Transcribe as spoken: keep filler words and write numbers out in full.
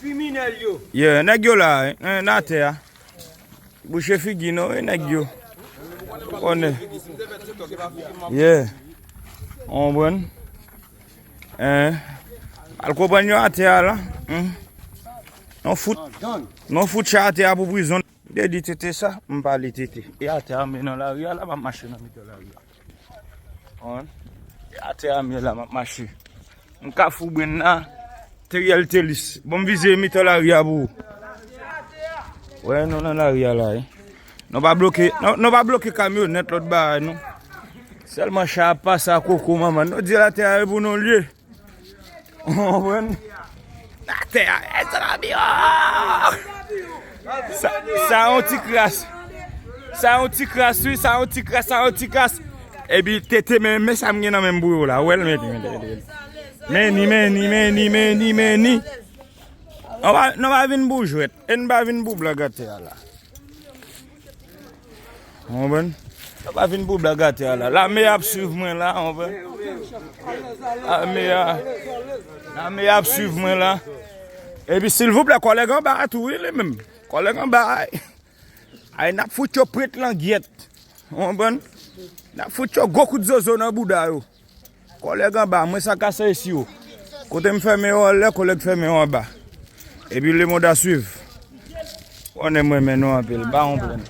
Kriminèl yo. Yeah, nèg yo la, eh, nan atè a. Bouche figi nou, wi, nèg yo. Konnen. Yeah. Ou konprann? Hein? Al konprann yo atè a la. Hmm. Non fout. Non fout chay atè a pou prizon. M te di tete sa, m pa li tete. E atè a m nan lari a la, m ap mache nan mitan lari a. Konprann? E atè a m ye la, m ap mache. M Kafou Brenn la, Teriel Telis. Bon, m vize mitan lari a pou ou. Wè, nou nan lari a la, wi. Nou pa bloke, nou, nou pa bloke kamyonèt lòt bagay, non. Sèlman chay ap pase a koko manman. Nou di atè a e pou nou l ye. Ou konprann? Atè a, e sa la bi, oh! Sa, sa yon ti kras. Sa yon ti kras, wi, sa yon ti kras, sa yon ti kras. Epi tete, men, men sa m gen nan men m pou yo la. Ou wè l, men, men, men, men. Meni, meni, meni, meni, meni. Nou pa, nou pa vin pou jwèt. E n pa vin pou blag atè a la. Ou konprann? Yo pa vin pou blag atè a la. Lame ap swiv mwen la, ou konprann? Lame a, lame ap swiv mwen la. Epi silvouplè, kòlèg anba a tou, wi, li menm. Kòlèg anba a. Ay, n ap fout yo prèt langyèt. Ou konprann? N ap fout yo gwo kout zozo nan bouda yo. Kòlèg anba, mwen sa kase esi yo. Kote m fèmen yo anlè, kòlèg fèmen yo anba. Epi lemonn a swiv. Konnen mwen men nou anpil, ba yon plen.